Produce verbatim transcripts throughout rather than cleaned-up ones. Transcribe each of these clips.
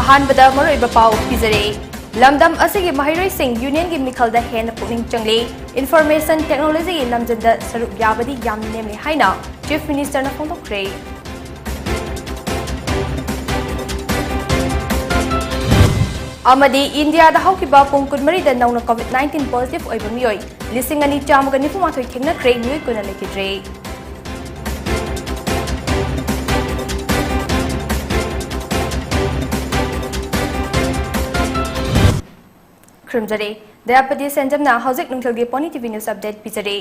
ꯑꯍꯥꯟꯕꯗ ꯃꯔꯨꯑꯣꯏꯕ ꯄꯥꯎ ꯄꯤꯖꯔꯦ꯫ ꯂꯝꯗꯝ ꯑꯁꯤꯒꯤ ꯃꯍꯩꯔꯣꯏꯁꯤꯡ ꯌꯨꯅꯤꯌꯟꯒꯤ ꯃꯤꯈꯜꯗ ꯍꯦꯟꯅ ꯄꯨꯛꯅꯤꯡ ꯆꯪꯂꯤ꯫ ꯏꯟꯐꯣꯔꯃꯦꯁꯟ ꯇꯦꯛꯅꯣꯂꯣꯖꯤꯒꯤ ꯂꯝꯖꯟꯗ ꯁꯔꯨꯛ ꯌꯥꯕꯗꯤ ꯌꯥꯝꯅ ꯅꯦꯝꯂꯤ ꯍꯥꯏꯅ ꯆꯤꯐ ꯃꯤꯅꯤꯁꯇꯔꯅ ꯐꯣꯡꯗꯣꯛꯈ꯭ꯔꯦ꯫ ꯑꯃꯗꯤ ꯏꯟꯗꯤꯌꯥꯗ ꯍꯧꯈꯤꯕ ꯄꯨꯡ ꯀꯨꯟꯃꯔꯤꯗ ꯅꯧꯅ ꯀꯣꯚꯤꯗ ꯅꯥꯏꯟꯇꯤꯟ ꯄꯣꯖꯤꯇꯤꯚ ꯑꯣꯏꯕ ꯃꯤꯑꯣꯏ ꯂꯤꯁꯤꯡ ꯑꯅꯤ ꯆꯥꯝꯃꯒ ꯅꯤꯐꯨ ꯃꯥꯊꯣꯏ ꯊꯦꯡꯅꯈ꯭ꯔꯦ, ꯃꯤꯑꯣꯏ ꯀꯨꯟꯅ ꯂꯩꯈꯤꯗ꯭ꯔꯦ꯫ ꯈꯨꯔꯨꯝꯖꯔꯤ꯫ ꯗꯌꯥꯄꯇꯤ ꯁꯦꯟꯖꯝꯅ ꯍꯧꯖꯤꯛ ꯅꯨꯡꯊꯤꯜꯒꯤ ꯄꯣꯅꯤ ꯇꯤꯚꯤ ꯅ꯭ꯌꯨꯁ ꯑꯞꯗꯦꯠ ꯄꯤꯖꯔꯤ꯫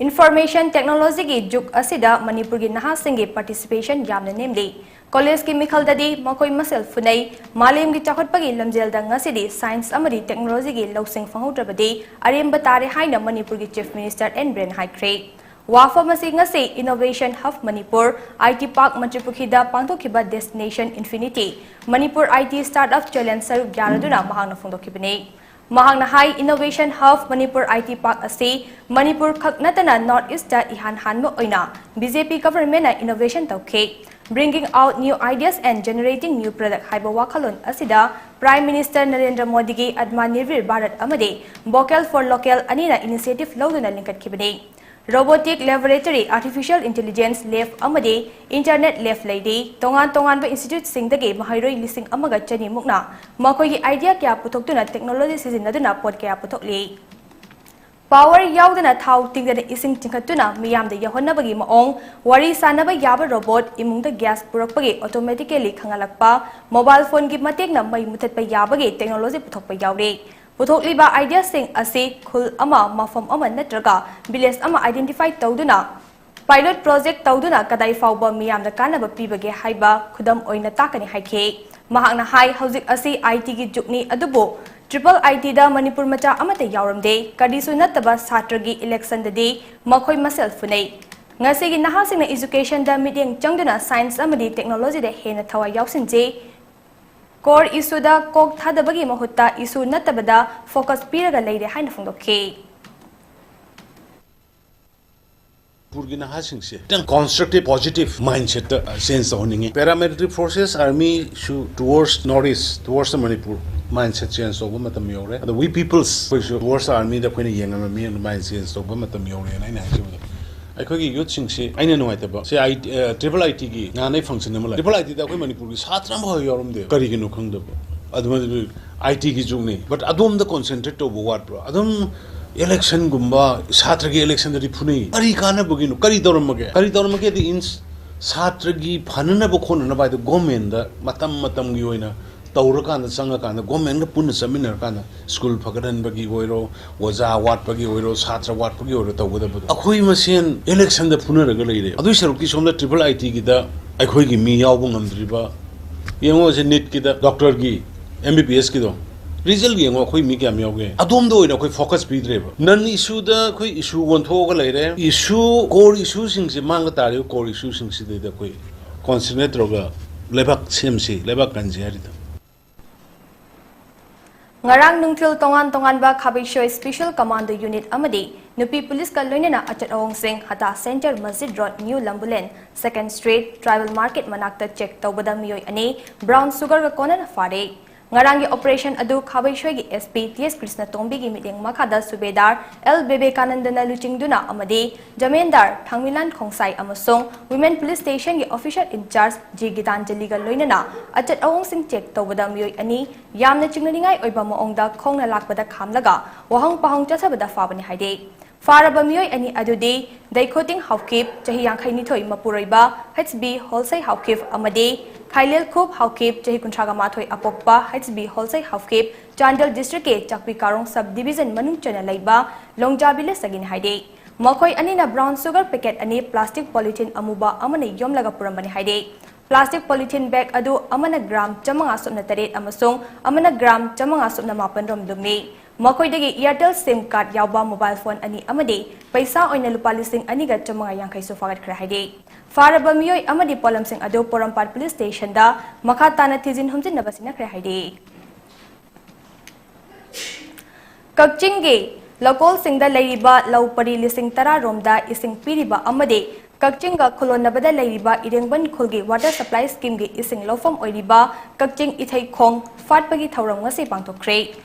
ꯏꯟꯐꯣꯔꯃꯦꯁꯟ ꯇꯦꯛꯅꯣꯂꯣꯖꯤꯒꯤ ꯖꯨꯒ ꯑꯁꯤꯗ ꯃꯅꯤꯄꯨꯔꯒꯤ ꯅꯍꯥꯁꯤꯡꯒꯤ ꯄꯥꯔꯇꯤꯁꯤꯄꯦꯁꯟ ꯌꯥꯝꯅ ꯅꯦꯝꯂꯤ꯫ ꯀꯣꯂꯦꯖꯀꯤ ꯃꯤꯈꯜꯗꯗꯤ ꯃꯈꯣꯏ ꯃꯁꯦꯜ ꯐꯨꯅꯩ꯫ ꯃꯥꯂꯦꯝꯒꯤ ꯆꯥꯎꯈꯠꯄꯒꯤ ꯂꯝꯖꯦꯜꯗ ꯉꯁꯤꯗꯤ ꯁꯥꯏꯟꯁ ꯑꯃꯗꯤ ꯇꯦꯛꯅꯣꯂꯣꯖꯤꯒꯤ ꯂꯧꯁꯤꯡ ꯐꯪꯍꯧꯗ꯭ꯔꯕꯗꯤ ꯑꯔꯦꯝꯕ ꯇꯥꯔꯦ ꯍꯥꯏꯅ ꯃꯅꯤꯄꯨꯔꯒꯤ ꯆꯤꯐ ꯃꯤꯅꯤꯁꯇꯔ ꯑꯦꯟ ꯕꯤꯔꯦꯟ ꯍꯥꯏꯈ꯭ꯔꯦ꯫ ꯋꯥꯐꯝ ꯑꯁꯤ ꯉꯁꯤ ꯏꯅꯣꯚꯦꯁꯟ ꯍꯕ ꯃꯅꯤꯄꯨꯔ, ꯑꯥꯏ ꯇꯤ ꯄꯥꯔꯛ ꯃꯟꯇ꯭ꯔꯤꯄꯨꯈ꯭ꯔꯤꯗ ꯄꯥꯡꯊꯣꯛꯈꯤꯕ ꯗꯦꯁꯇꯤꯅꯦꯁꯟ ꯏꯟꯐꯤꯅꯤꯇꯤ ꯃꯅꯤꯄꯨꯔ ꯑꯥꯏ ꯇꯤ ꯁ꯭ꯇꯥꯔꯠ ꯑꯞ ꯆꯦꯂꯦꯟꯖ ꯁꯔꯨꯛ ꯌꯥꯔꯗꯨꯅ ꯃꯍꯥꯛꯅ ꯐꯣꯡꯗꯣꯛꯈꯤꯕꯅꯤ꯫ ꯃꯍꯥꯛꯅ ꯍꯥꯏ, ꯏꯅꯣꯚꯦꯁꯟ ꯍꯕ ꯃꯅꯤꯄꯨꯔ ꯑꯥꯏ ꯇꯤ ꯄꯥꯔꯛ ꯑꯁꯤ ꯃꯅꯤꯄꯨꯔ ꯈꯛ ꯅꯠꯇꯅ ꯅꯣꯔꯠ ꯏꯁꯇ ꯏꯍꯥꯟ ꯍꯥꯟꯕ ꯑꯣꯏꯅ ꯕꯤ ꯖꯦ ꯄꯤ ꯒꯚꯔꯟꯃꯦꯟꯠꯅ ꯏꯅꯣꯚꯦꯁꯟ ꯇꯧꯈꯤ꯫ Bringing out new ideas and generating new product ꯍꯥꯏꯕ ꯋꯥꯈꯜꯂꯣꯟ ꯑꯁꯤꯗ ꯄ꯭ꯔꯥꯏꯝ ꯃꯤꯅꯤꯁꯇꯔ ꯅꯔꯦꯟꯗ꯭ꯔ ꯃꯣꯗꯤꯒꯤ ꯑꯠꯃꯥꯅꯤꯔꯚꯤꯔ ꯚꯥꯔꯠ ꯑꯃꯗꯤ Vocal for Local ꯑꯅꯤꯅ ꯏꯅꯤꯁꯤꯌꯦꯇꯤꯚ ꯂꯧꯗꯨꯅ ꯂꯤꯡꯈꯠꯈꯤꯕꯅꯤ꯫ ꯔꯣꯕꯣꯇꯤꯛ ꯂꯦꯕꯣꯔꯦꯇꯔꯤ, ꯑꯥꯔꯇꯤꯐꯤꯁꯤꯌꯦꯜ ꯏꯟꯇꯦꯂꯤꯖꯦꯟꯁ ꯂꯦꯕ ꯑꯃꯗꯤ ꯏꯟꯇꯔꯅꯦꯠ ꯂꯦꯕ ꯂꯩꯔꯤ꯫ ꯇꯣꯉꯥꯟ ꯇꯣꯉꯥꯟꯕ ꯏꯟꯁꯇꯤꯇ꯭ꯌꯨꯠꯁꯤꯡꯗꯒꯤ ꯃꯍꯩꯔꯣꯏ ꯂꯤꯁꯤꯡ ꯑꯃꯒ ꯆꯅꯤ ꯃꯨꯛꯅ ꯃꯈꯣꯏꯒꯤ ꯑꯥꯏꯗꯤꯌꯥ ꯀꯌꯥ ꯄꯨꯊꯣꯛꯇꯨꯅ ꯇꯦꯛꯅꯣꯂꯣꯖꯤ ꯁꯤꯖꯤꯟꯅꯗꯨꯅ ꯄꯣꯠ ꯀꯌꯥ ꯄꯨꯊꯣꯛꯂꯤ꯫ ꯄꯥꯋꯔ ꯌꯥꯎꯗꯅ ꯊꯥꯎ ꯇꯤꯡꯗꯅ ꯏꯁꯤꯡ ꯆꯤꯡꯈꯠꯇꯨꯅ ꯃꯤꯌꯥꯝꯗ ꯌꯧꯍꯟꯅꯕꯒꯤ ꯃꯑꯣꯡ, ꯋꯥꯔꯤ ꯁꯥꯅꯕ ꯌꯥꯕ ꯔꯣꯕꯣꯠ, ꯏꯃꯨꯡꯗ ꯒ꯭ꯌꯥꯁ ꯄꯨꯔꯛꯄꯒꯤ ꯑꯣꯇꯣꯃꯦꯇꯤꯀꯦꯂꯤ ꯈꯪꯍꯜꯂꯛꯄ, ꯃꯣꯕꯥꯏꯜ ꯐꯣꯟꯒꯤ ꯃꯇꯦꯡꯅ ꯃꯩ ꯃꯨꯊꯠꯄ ꯌꯥꯕꯒꯤ ꯇꯦꯛꯅꯣꯂꯣꯖꯤ ꯄꯨꯊꯣꯛꯄ ꯌꯥꯎꯔꯤ꯫ ꯄꯨꯊꯣꯛꯂꯤꯕ ꯑꯥꯏꯗꯤꯌꯥꯁꯤꯡ ꯑꯁꯤ ꯈꯨꯜ ꯑꯃ, ꯃꯐꯝ ꯑꯃ ꯅꯠꯇ꯭ꯔꯒ ꯚꯤꯂꯦꯖ ꯑꯃ ꯑꯥꯏꯗꯦꯟꯇꯤꯐꯥꯏ ꯇꯧꯗꯨꯅ, ꯄꯥꯏꯂꯣꯠ ꯄ꯭ꯔꯣꯖꯦꯛ ꯇꯧꯗꯨꯅ ꯀꯗꯥꯏ ꯐꯥꯎꯕ ꯃꯤꯌꯥꯝꯗ ꯀꯥꯟꯅꯕ ꯄꯤꯕꯒꯦ ꯍꯥꯏꯕ ꯈꯨꯗꯝ ꯑꯣꯏꯅ ꯇꯥꯛꯀꯅꯤ ꯍꯥꯏꯈꯤ꯫ ꯃꯍꯥꯛꯅ ꯍꯥꯏ, ꯍꯧꯖꯤꯛ ꯑꯁꯤ ꯑꯥꯏ ꯇꯤꯒꯤ ꯖꯨꯒꯅꯤ, ꯑꯗꯨꯕꯨ ꯇ꯭ꯔꯤꯄꯜ ꯑꯥꯏ ꯇꯤꯗ ꯃꯅꯤꯄꯨꯔ ꯃꯆꯥ ꯑꯃꯠꯇ ꯌꯥꯎꯔꯝꯗꯦ꯫ ꯀꯔꯤꯁꯨ ꯅꯠꯇꯕ ꯁꯥꯇ꯭ꯔꯒꯤ ꯏꯂꯦꯛꯁꯟꯗꯗꯤ ꯃꯈꯣꯏ ꯃꯁꯦꯜ ꯐꯨꯅꯩ꯫ ꯉꯁꯤꯒꯤ ꯅꯍꯥꯁꯤꯡꯅ ꯏꯖꯨꯀꯦꯁꯟꯗ ꯃꯤꯠꯌꯦꯡ ꯆꯪꯗꯨꯅ ꯁꯥꯏꯟꯁ ꯑꯃꯗꯤ ꯇꯦꯛꯅꯣꯂꯣꯖꯤꯗ ꯍꯦꯟꯅ ꯊꯋꯥꯏ ꯌꯥꯎꯁꯤꯟꯖꯦ꯫ ꯀꯣꯔ ꯏꯁꯨꯗ ꯀꯣꯛ ꯊꯥꯗꯕꯒꯤ ꯃꯍꯨꯠꯇ ꯏꯁꯨ ꯅꯠꯇꯕꯗ ꯐꯣꯀꯁ ꯄꯤꯔꯒ ꯂꯩꯔꯦ ꯍꯥꯏꯅ ꯐꯣꯡꯗꯣꯛꯈꯤ꯫ ꯃꯅꯤꯄꯨꯔꯒꯤ ꯅꯍꯥꯁꯤꯡꯁꯦ ꯈꯤꯇꯪ constructive, positive mindset ꯇ change ꯇꯧꯍꯟꯅꯤꯡꯉꯤ꯫ Paramilitary forces, army ꯁꯨ towards North East, towards the Manipur mindset change ꯇꯧꯕ ꯃꯇꯝ ꯌꯧꯔꯦ꯫ ꯑꯗꯣ we peoples, ꯑꯩꯈꯣꯏꯁꯨ towards the army ꯗ ꯑꯩꯈꯣꯏꯅ ꯌꯦꯡꯉꯝꯃꯤ, ꯑꯗꯨꯃꯥꯏꯅ change ꯇꯧꯕ ꯃꯇꯝ ꯌꯧꯔꯦꯅ ꯑꯩꯅ ꯍꯥꯏꯖꯕꯗꯣ꯫ ꯑꯩꯈꯣꯏꯒꯤ youth ꯁꯤꯡꯁꯤ ꯑꯩꯅ ꯅꯨꯡꯉꯥꯏꯇꯕ ꯁꯤ, I, triple I T ꯒꯤ ꯉꯍꯥꯟꯅꯩ function ꯑꯃ ꯂꯩ꯫ Triple I T ꯗ ꯑꯩꯈꯣꯏ ꯃꯅꯤꯄꯨꯔꯒꯤ ꯁꯥꯇ꯭ꯔ ꯑꯃꯐꯥꯎ ꯌꯥꯎꯔꯝꯗꯦ꯫ ꯀꯔꯤꯒꯤꯅꯣ ꯈꯪꯗꯕ꯫ ꯑꯗꯨꯃꯥꯏꯅ I T ꯒꯤ ꯖꯨꯒꯅꯤ꯫ But ꯑꯗꯣꯝꯗ concentrate ꯇꯧꯕ ꯋꯥꯠꯄ꯭ꯔꯣ? ꯑꯗꯨꯝ election ꯒꯨꯝꯕ, ꯁꯥꯇ꯭ꯔꯒꯤ election ꯗꯗꯤ ꯐꯨꯅꯩ꯫ ꯀꯔꯤ ꯀꯥꯟꯅꯕꯒꯤꯅꯣ? ꯀꯔꯤ ꯇꯧꯔꯝꯃꯒꯦ? ꯀꯔꯤ ꯇꯧꯔꯝꯃꯒꯦꯗꯤ, ꯏꯟꯁ-, ꯁꯥꯇ꯭ꯔꯒꯤ ꯐꯅꯅꯕ ꯈꯣꯠꯅꯅꯕ ꯍꯥꯏꯗꯣ government ꯗ ꯃꯇꯝ ꯃꯇꯝꯒꯤ ꯑꯣꯏꯅ ꯇꯧꯔꯀꯥꯟꯗ, ꯆꯪꯉꯀꯥꯟꯗ, government ꯒ ꯄꯨꯟꯅ ꯆꯠꯃꯤꯟꯅꯔꯀꯥꯟꯗ school ꯐꯒꯠꯍꯟꯕꯒꯤ ꯑꯣꯏꯔꯣ, ꯑꯣꯖꯥ ꯋꯥꯠꯄꯒꯤ ꯑꯣꯏꯔꯣ, ꯁꯥꯇ꯭ꯔ ꯋꯥꯠꯄꯒꯤ ꯑꯣꯏꯔꯣ ꯇꯧꯒꯗꯕꯗꯣ꯫ ꯑꯩꯈꯣꯏ ꯃꯁꯦꯟ election ꯗ ꯐꯨꯅꯔꯒ ꯂꯩꯔꯦ꯫ ꯑꯗꯨꯏ ꯁꯔꯨꯛꯇꯤ ꯁꯣꯝꯗ triple I T ꯒꯤꯗ ꯑꯩꯈꯣꯏꯒꯤ ꯃꯤ ꯌꯥꯎꯕ ꯉꯝꯗ꯭ꯔꯤꯕ, ꯌꯦꯡꯉꯣ ꯁꯤ NEET ꯀꯤꯗ, doctor ꯒꯤ, M B B S ꯀꯤꯗꯣ result ꯌꯦꯡꯉꯣ, ꯑꯩꯈꯣꯏ ꯃꯤ ꯀꯌꯥꯝ ꯌꯥꯎꯒꯦ? ꯑꯗꯣꯝꯗ ꯑꯣꯏꯅ ꯑꯩꯈꯣꯏ focus ꯄꯤꯗ꯭ꯔꯦꯕ꯫ Non issue ꯗ ꯑꯩꯈꯣꯏ issue ꯑꯣꯟꯊꯣꯛꯑꯒ ꯂꯩꯔꯦ꯫ Issue, core issue ꯁꯤꯡꯁꯦ, ꯃꯥꯡꯗ ꯇꯥꯔꯤꯕ core issue ꯁꯤꯡꯁꯤꯗꯩꯗ ꯑꯩꯈꯣꯏ concentrate ꯇꯧꯔꯒ ꯂꯩꯕꯥꯛ ꯁꯦꯝꯁꯤ, ꯂꯩꯕꯥꯛ ꯀꯟꯁꯤ ꯍꯥꯏꯔꯤꯗꯣ꯫ ꯉꯔꯥꯡ ꯅꯨꯡꯊꯤꯜ ꯇꯣꯉꯥꯟ ꯇꯣꯉꯥꯟꯕ ꯈꯥꯕꯩꯁꯣꯏ Special Commando Unit ꯑꯃꯗꯤ ꯅꯨꯄꯤ ꯄꯨꯂꯤꯁꯀ ꯂꯣꯏꯅꯅ ꯑꯆꯠ ꯑꯋꯣꯡꯁꯤꯡ ꯍꯇꯥ Centre, masjid road, New ꯂꯝꯕꯨꯂꯦꯟ, Second Street, Tribal Market ꯃꯅꯥꯛꯇ check ꯇꯧꯕꯗ ꯃꯤꯑꯣꯏ ꯑꯅꯤ brown sugar ꯒ ꯀꯣꯟꯅꯅ ꯐꯥꯔꯦ꯫ ꯉꯔꯥꯡꯒꯤ operation ꯑꯗꯨ ꯈꯥꯕꯩꯁꯣꯏꯒꯤ S P T S ꯀ꯭ꯔꯤꯁꯅꯇꯣꯝꯕꯤꯒꯤ ꯃꯤꯠꯌꯦꯡ ꯃꯈꯥꯗ ꯁꯨꯕꯦꯗꯥꯔ L ꯕꯤꯕꯦꯀꯥꯅꯟꯗꯅ ꯂꯨꯆꯤꯡꯗꯨꯅ ꯑꯃꯗꯤ ꯖꯃꯦꯟꯗꯥꯔ ꯊꯥꯡꯃꯤꯂꯥꯟ ꯈꯣꯡꯁꯥꯏ ꯑꯃꯁꯨꯡ Women Police Station ꯒꯤ officer in charge G ꯒꯤꯇꯥꯟꯖꯂꯤꯒ ꯂꯣꯏꯅꯅ ꯑꯆꯠ ꯑꯋꯣꯡꯁꯤꯡ check ꯇꯧꯕꯗ ꯃꯤꯑꯣꯏ ꯑꯅꯤ ꯌꯥꯝꯅ ꯆꯤꯡꯅꯅꯤꯡꯉꯥꯏ ꯑꯣꯏꯕ ꯃꯑꯣꯡꯗ ꯈꯣꯡꯅ ꯂꯥꯛꯄꯗ ꯈꯥꯝꯂꯒ ꯋꯥꯍꯪ ꯄꯥꯎꯍꯪ ꯆꯠꯊꯕꯗ ꯐꯥꯕꯅꯤ ꯍꯥꯏꯔꯤ꯫ ꯐꯥꯔꯕ ꯃꯤꯑꯣꯏ ꯑꯅꯤ ꯑꯗꯨꯗꯤ ꯗꯩꯈꯣꯇꯤꯡ ꯍꯥꯎꯀꯤꯞ, ꯆꯍꯤ ꯌꯥꯡꯈꯩ ꯅꯤꯊꯣꯏ, ꯃꯄꯨꯔꯣꯏꯕ H B ꯍꯣꯜꯁꯩ ꯍꯥꯎꯀꯤꯞ ꯑꯃꯗꯤ ꯈꯥꯏꯂꯦꯜꯈꯨꯞ ꯍꯥꯎꯀꯤꯞ, ꯆꯍꯤ ꯀꯨꯟꯊ꯭ꯔꯥꯒ ꯃꯥꯊꯣꯏ, ꯑꯄꯣꯛꯄ H B ꯍꯣꯜꯁꯩ Haokip, Chandel district ꯀꯤ ꯆꯥꯛꯄꯤ ꯀꯥꯔꯣꯡ sub division ꯃꯅꯨꯡ ꯆꯟꯅ ꯂꯩꯕ ꯂꯣꯡꯖꯥ village ꯇꯒꯤꯅꯤ ꯍꯥꯏꯔꯤ꯫ ꯃꯈꯣꯏ ꯑꯅꯤꯅ brown sugar packet ꯑꯅꯤ plastic polythene ꯑꯃꯨꯕ ꯑꯃꯅ ꯌꯣꯝꯂꯒ ꯄꯨꯔꯝꯕꯅꯤ ꯍꯥꯏꯔꯤ꯫ Plastic polythene bag ꯑꯗꯨ ꯑꯃꯅ gram ꯆꯥꯃꯉꯥ ꯁꯨꯞꯅ ꯇꯔꯦꯠ ꯑꯃꯁꯨꯡ ꯑꯃꯅ gram ꯆꯥꯃꯉꯥ ꯁꯨꯞꯅ ꯃꯥꯄꯟ ꯔꯣꯝ ꯂꯨꯝꯃꯤ꯫ ꯃꯈꯣꯏꯗꯒꯤ Airtel SIM card ꯌꯥꯎꯕ mobile phone ꯑꯅꯤ ꯑꯃꯗꯤ ꯄꯩꯁꯥ ꯑꯣꯏꯅ ꯂꯨꯄꯥ ꯂꯤꯁꯤꯡ ꯑꯅꯤꯒ ꯆꯥꯃꯉꯥ ꯌꯥꯡꯈꯩꯁꯨ ꯐꯥꯒꯠꯈ꯭ꯔꯦ ꯍꯥꯏꯔꯤ꯫ ꯐꯥꯔꯕ ꯃꯤꯑꯣꯏ ꯑꯃꯗꯤ ꯄꯣꯠꯂꯝꯁꯤꯡ ꯑꯗꯨ ꯄꯣꯔꯣꯝꯄꯥꯠ police station ꯗ ꯃꯈꯥ ꯇꯥꯅ ꯊꯤꯖꯤꯟ ꯍꯨꯝꯖꯤꯟꯅꯕ ꯁꯤꯟꯅꯈ꯭ꯔꯦ ꯍꯥꯏꯔꯤ꯫ ꯀꯛꯆꯤꯡꯒꯤ ꯂꯧꯀꯣꯜꯁꯤꯡꯗ ꯂꯩꯔꯤꯕ ꯂꯧ ꯄꯔꯤ ꯂꯤꯁꯤꯡ ꯇꯔꯥ ꯔꯣꯝꯗ ꯏꯁꯤꯡ ꯄꯤꯔꯤꯕ ꯑꯃꯗꯤ ꯀꯛꯆꯤꯡꯒ ꯈꯨꯂꯣꯟꯅꯕꯗ ꯂꯩꯔꯤꯕ ꯏꯔꯦꯡꯕꯟ ꯈꯨꯜꯒꯤ water supply scheme ꯒꯤ ꯏꯁꯤꯡ ꯂꯧꯐꯝ ꯑꯣꯏꯔꯤꯕ ꯀꯛꯆꯤꯡ ꯏꯊꯩꯈꯣꯡ ꯐꯥꯠꯄꯒꯤ ꯊꯧꯔꯝ ꯉꯁꯤ ꯄꯥꯡꯊꯣꯛꯈ꯭ꯔꯦ꯫